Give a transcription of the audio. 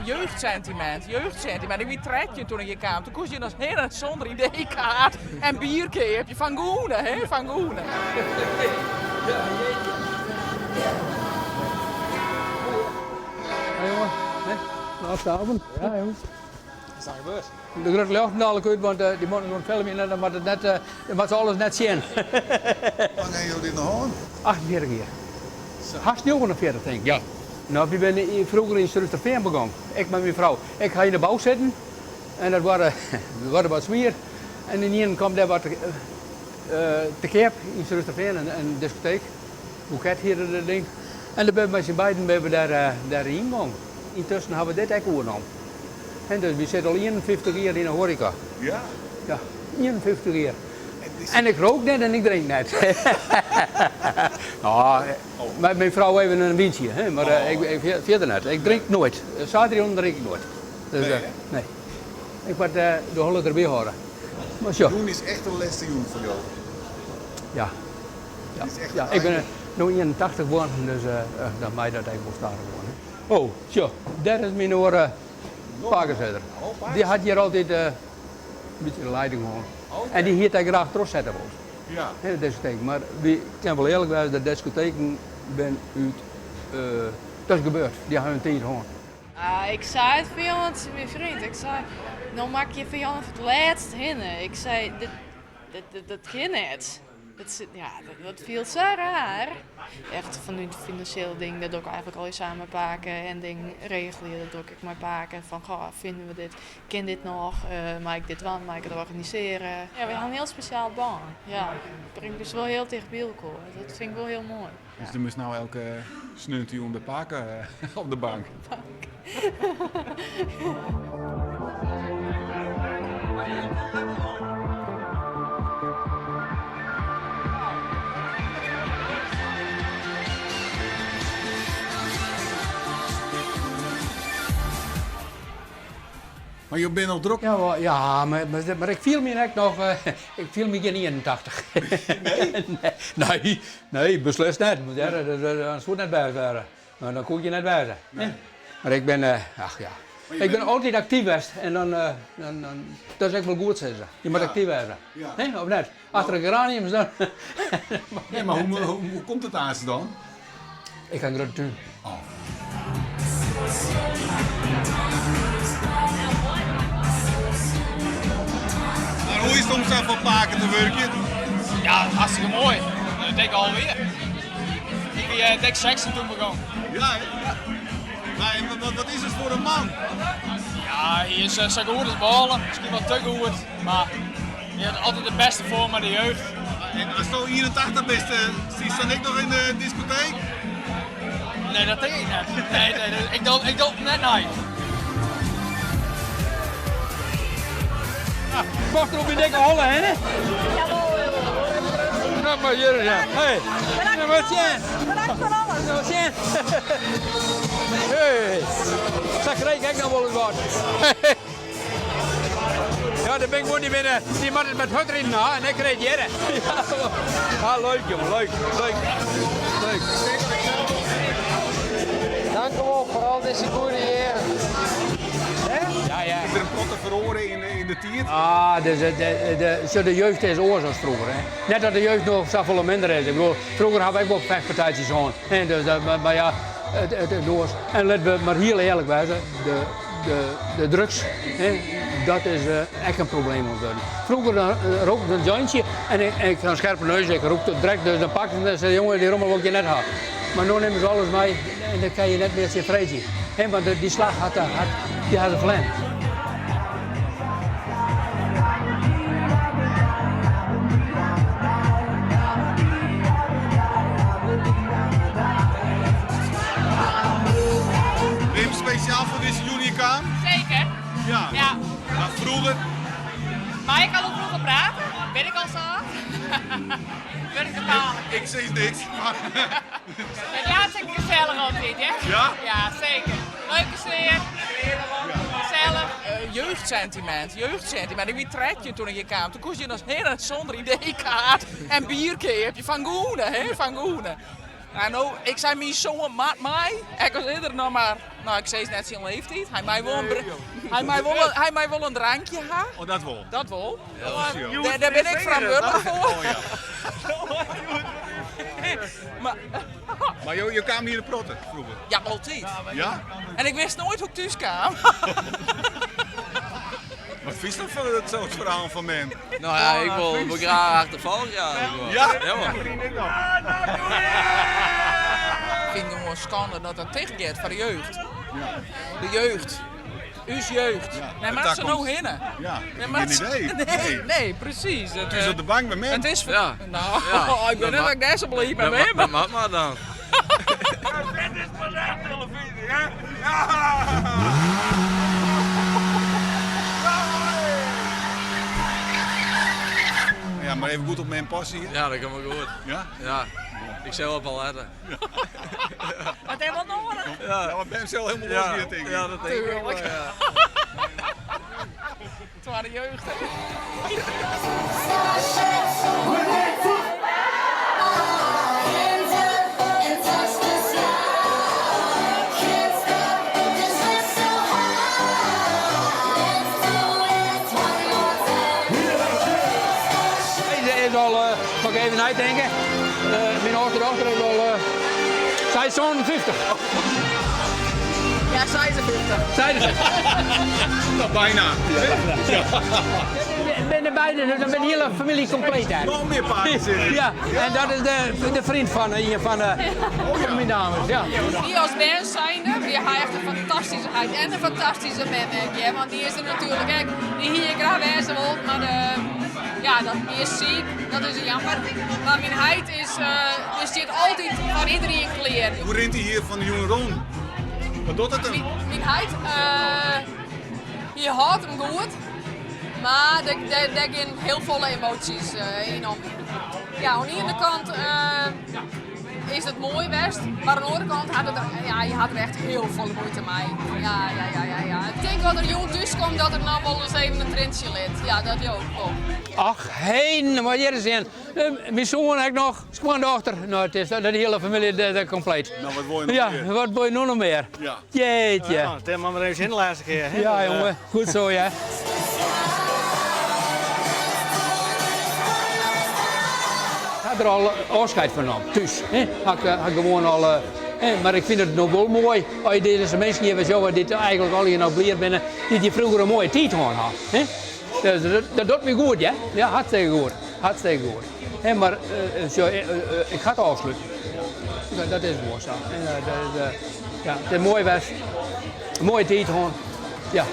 Jeugdsentiment, jeugdsentiment. Ik wie 13 toen ik hjir kaam. Toen koest je noch hinne sûnder ID-kaart en bier keapje. Fan gûne, hè, fan gûne. Ja, jongen, hè? Laatste avond. Ja, jongen. Wat is daar gebeurd? De grutte ljochten dadelijk út, want dy moatte gewoan filmje en dan moat it net, dan moat se alles net sjen. Hoe lang ha jo dit noch hân? 48 jier. Hast 49 tink ik, ja. No, wy binne froeger yn Surhústerfean begûn, ik mei myn frou. Ik ha yn de bou sitten en dat waard wat swier. En ynienen kwam dêr wat te keap yn Surhústerfean, in diskoteek. Boeket hiette dat ding. En dêr binne we mei syn beiden binne we dêr, dêr yngongen. Yntusken hawwe we dit ek oernommen. En dus wy sitte al 51 jier yn de hoareka. Ja? Ja, 51 jier. En ik rook net en ik drink net. No, mei myn frou even in wyntsje, hè, mar ik, fierder net. Ik drink noait. Saterdeitejûn drink ik noait. Dus, nee. Ik moat de holle derby hâlde. Mar sjoch. Jûn is echt de lêste jûn foar jo. Ja. Ja, ja, ik bin no 81 wurden, dus dan mei dat ek wol stadichoan. Oh, sjoch, dêr is myn oare pakesizzer. Dy hat hjir altyd in bytsje de leiding hân. En dy hie it ek graach trochsette wold. Ja. De diskoteek. Mar wy kinne wol earlik wêze, de diskoteken binne út, dat is gebeurd. Dy ha hun tiid hân. Ik sei it foar Jan tsjin myn freon. Ik sei, no makke je foar Jan foar it lêst hinne. Ik sei, dat kin net. Dat, ja, dat fielt sa raar. Echt fanút finansjeel ding, dat doch ik eigentlik allegear samen mei pake en dingen regelje, dat doch ik ek mei pake. Fan goh, fine we dit, kin dit noch, mei ik dit dwaan, mei ik it organisearje. Ja, we ha in hiel spesjaal bân. Ja, it bringt ús wol hiel ticht by elkoar. Dat fyn ik wol hiel moai. Dus do moatst no elke sneontejûn by pake op de bank? Mar jo binne noch drok? Ja, ja, mar ik fiel my ek noch, ik fiel my gjin 81. Nee? Nee, nee, beslist net. Dat soe net bêst wêze. Mar dan koe ik hjir net wêze. Nee. Mar ik bin, ach ja, ik bin altyd aktyf west en dan, dan, dat is ek wol goed sizze. Je moatte aktyf wêze. Ja. Hè, of net? Achter de geraniums dan. Nee, mar hoe, hoe komt it aanst dan? Ik ha in grutte tún. Oh. Mar hoe is it om sa foar pake te wurkjen? Ja, hartstikke moai. Dat tink ik alweer. Ik wie dik 16 toen begûn. Ja, hè? Ja. Maar en wat, wat is it foar in man? Ja, hy is sa goed as bôle. Miskien wat te goed, mar hy hat altyd it bêste foar mei de jeugd. En asto 81 bist, stiest dan ek noch yn de diskoteek? Nee, dat tink ik net. Nee, nee, ik doch, ik doch net nei. Kocht er op je dikke holle, hè? Nou, maar jullie zijn. Hey. Nou, wat sjen? Bedankt voor alles. Nou, wat sjen? Hey. Sa kreeg ik nog wol ris wat. Ja, der binne guon dy binne, dy moatte it met hurdriden ha en ik kreeg hjirre. Ja, leuk jongen, leuk, leuk, leuk. Dank u wol foar al dizze goede jierren. Ja, ja. Is der in protte feroare yn de tiid? Ah, dus de, de jeugd is oars as froeger. Hè. Net dat de jeugd noch safolle minder is. Ik bedoel, froeger ha we ek wol fechtpartijtsjes hân. Hè, dus dat, mar ja, it is oars. En litte we mar hiel earlik wêze, de drugs, hè, dat is ek in probleem wurden. Froeger dan rookte ik in jointje en ik ha in skerpe neus, ik rûkte it direkt, dus dan pakte se en sei, jonge, dy rommel wol ik hjir net ha. Mar no nimme se alles mei en dan kinne je net mear tsjin freegje. Hè, want dy slach hat, hat, dy ha se ferlern. Wim, spesjaal foar dizze jûn hjir kaam? Zeker. Ja. Ja. Mar froeger? Mei ik al oer froeger prate? Bin ik al sa âld? Wurd ik gefaarlik? Ik sis niks. Het is hartstikke gesellich altyd, hè? Ja? Ja, zeker. Leuke sfear, gesellich. Jeugdsentiment, jeugdsentiment. Ik wie 13 toen ik hjir kaam. Toen koest je noch hinne sûnder ID-kaart en bier keapje. Fan gûne, hè, fan gûne. Ja, no, ik sei myn soan moat mei, ek al is er noch mar, no ik sis net syn leeftiid, hy mei wol in, hy mei wol, hy mei wol in drankje ha. Oh, dat wol. Dat wol. Ja, dêr, dêr bin ik ferantwurdlik foar. Oh, ja. Maar, maar jo, jo kamen hjir in protte froeger? Ja, altyd. Ja? En ik wist noait hoe't ik thús kaam. Wat fynst dan fan it soart ferhaal fan mem? No ja, ik wol, wol graach achterfolgje. Ja, ja? Ja, man. Ik fyn it gewoan skande dat dat ticht giet foar de jeugd. De jeugd. Us jeugd. Wêr moat se no hinne? Ja, Wêr gjin idee. Nee, nee, precies. Het is op de bank by mem. Het is Ja. Nou, Ja. ik ben net dat ik dêr sa bliid mei bin. Dat moat mar dan. Dit is pas echt televyzje, hè? Ja! Ja, mar even goed op mem passe hjir. Ja, dat komt wol goed. Ja? Ja. Ik sil op lette. Wat ha we nedich? Ja, want mem sil hielendal los gean, tink ik. Ja, dat tink ik wol, ja. Twadde jeugd, hè? Deze is al, uh, mag ik even neitinke? Uh, myn âldste dochter is al uh, 56. Ja, 56. 56. Nou, bijna. Ja. Ben er beide, dan ben de hiele famylje kompleet hè. Noch mear pakesizzers. Ja, en dat is de, de freon fan ien fan de, fan myn dames. Ja. Wy as bern zijnde, wy ha echt in fantastyske heit en in fantastyske mem ek, hear. Want dy is der natuerlik ek. Dy hie ik graach wêze wold, mar uh, ja, dat, dy is siik, dat is jammer. Mar myn heit is, uh, dy stiet altyd foar iderien klear. Hoe rint dy hjir fan de jûn rûn? Wat docht it him? Myn heit, uh, hy hâldt him goed, mar dêr, dêr gean hiel folle emoasjes yn om. Ja, oan de iene kant uh, is it moai west, mar oan de oare kant hat it er, ja, hy hat der echt hiel folle muoite mei. Ja, ja, ja, ja, ja. Ik tink as er jûn thús komt dat er noch wol ris even in trientsje lit. Ja, dat leau ik wol. Ach, heden, mar hjir is ien. Myn soan ek noch, skoandochter. No, it is de hiele famylje de, kompleet. No, wat wol je noch ja, mear? Wat wol je no noch mear? Ja. Jeetje. Ja, dêr moatte we even sjen de lêste kear. Hè? Ja, jonge. Goed zo, ja. Ik ha der al ôfskied fan nommen, thús. Hè. Ha ik, ha ik gewoan al, hè. Mar ik fyn it no wol moai as je dizze minsken hjir sjogge dy't eigenlik allegear noch blier binne, dy't hjir froeger in moaie tiid hân ha. Hè. Dus dat, dat docht my goed, ja. Ja, hartstikke goed. Hartstikke goed. Hè, mar sjoch, ik ga it ôfslute. Dat, dat is gewoan sa. En, dat is, ja, it is moai west. In moaie tiid hân. Ja.